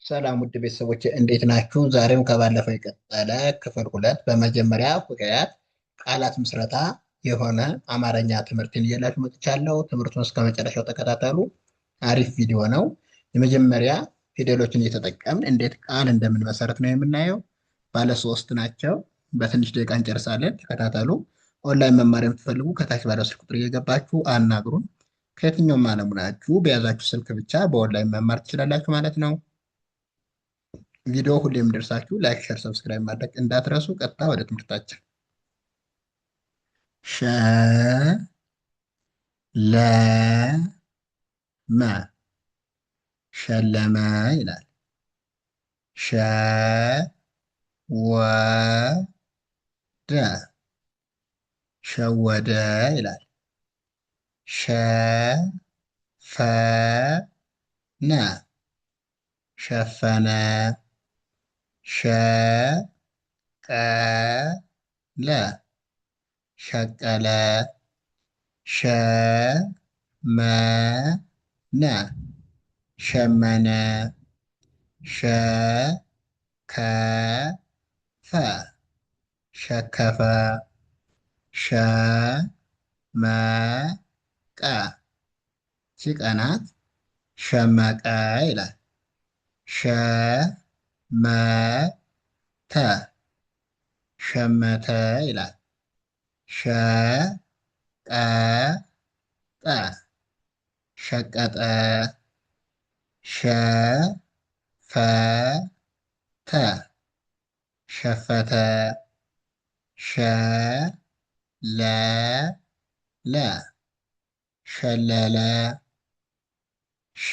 ሰላም ውድ ቤተሰቦች እንዴት ናችሁ? ዛሬም ከባለፈው የቀጠለ ክፍል ሁለት በመጀመሪያ ሆሄያት ቃላት ምስረታ የሆነ አማርኛ ትምህርትን ይዤላችሁ መጥቻለሁ። ትምህርቱን እስከ መጨረሻው ተከታተሉ። አሪፍ ቪዲዮ ነው። የመጀመሪያ ፊደሎችን እየተጠቀምን እንዴት ቃል እንደምንመሰረት ነው የምናየው። ባለ ሶስት ናቸው። በትንሽ ደቂቃ እንጨርሳለን። ተከታተሉ። ኦንላይን መማር የምትፈልጉ ከታች ባለው ስልክ ቁጥር እየገባችሁ አናግሩን። ከየትኛውም ዓለም ናችሁ በያዛችሁ ስልክ ብቻ በኦንላይን መማር ትችላላችሁ ማለት ነው። ቪዲዮ ሁሌም ደርሳችሁ like፣ share፣ subscribe ማድረግ እንዳትረሱ። ቀጥታ ወደ ትምህርታችን። ሸ ለ መ ሸለመ ይላል። ሸ ወ ደ ሸወደ ይላል። ሸ ፈ ነ ሸፈነ። ሸ ቀ ለ ሸቀለ። ሸ መ ነ ሸመነ። ሸ ከ ፈ ሸከፈ። ሸ መ ቀ ቺ ቀናት ሸመቀ ይላል። ሸ መ ተ ሸመተ ይላል። ሸ ቀ ጠ ሸቀጠ። ሸ ፈ ተ ሸፈተ። ሸ ለ ለ ሸለለ። ሸ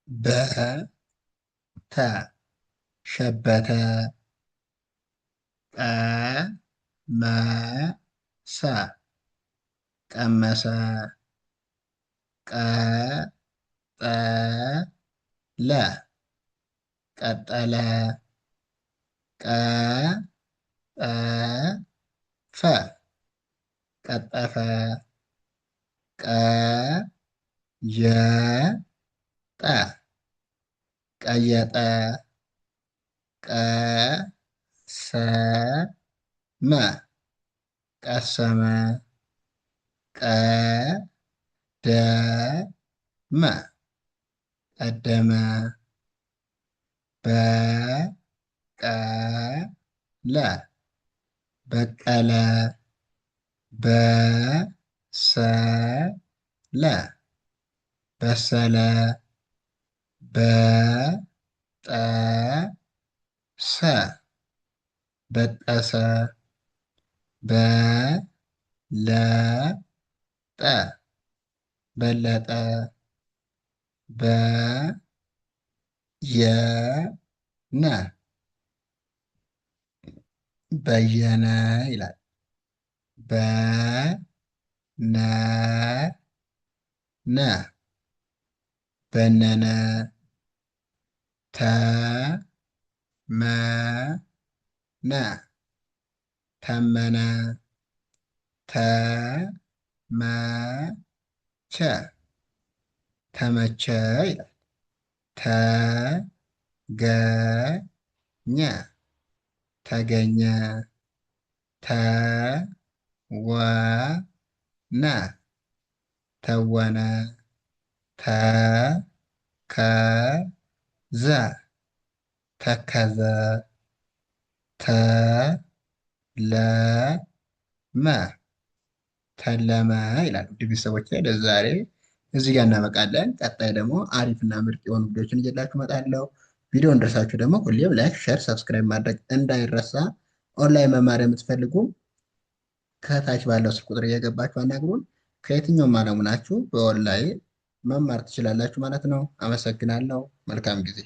በ ተ ሸበተ። ቀ መ ሰ ቀመሰ። ቀ ጠ ለ ቀጠለ። ቀ ጠ ፈ ቀጠፈ። ቀ የ ጠ ቀየጠ። ቀ ሰ መ ቀሰመ። ቀ ደ መ ቀደመ። በ ቀ ለ በቀለ። በ ሰ ለ በሰለ። በ ጠ ሰ በጠሰ። በ ለ ጠ በለጠ። በ የ ነ በየነ ይላል። በ ነ ነ በነነ። ተ መ ነ ተመነ። ተ መ ቸ ተመቸ ይላል። ተ ገ ኘ ተገኘ። ተ ወ ነ ተወነ። ተ ከ ዘ ተከዘ። ተ ለ መ ተለመ ይላል። ውድ ቤተሰቦች ለዛሬ እዚህ ጋር እናበቃለን። ቀጣይ ደግሞ አሪፍና ምርጥ የሆኑ ቪዲዮችን ይዤላችሁ እመጣለሁ። ቪዲዮ እንደርሳችሁ ደግሞ ሁሌም like፣ share፣ subscribe ማድረግ እንዳይረሳ። ኦንላይን መማር የምትፈልጉ ከታች ባለው ስልክ ቁጥር እየገባችሁ አናግሩን። ከየትኛውም ዓለም ናችሁ በኦንላይን መማር ትችላላችሁ ማለት ነው። አመሰግናለሁ። መልካም ጊዜ።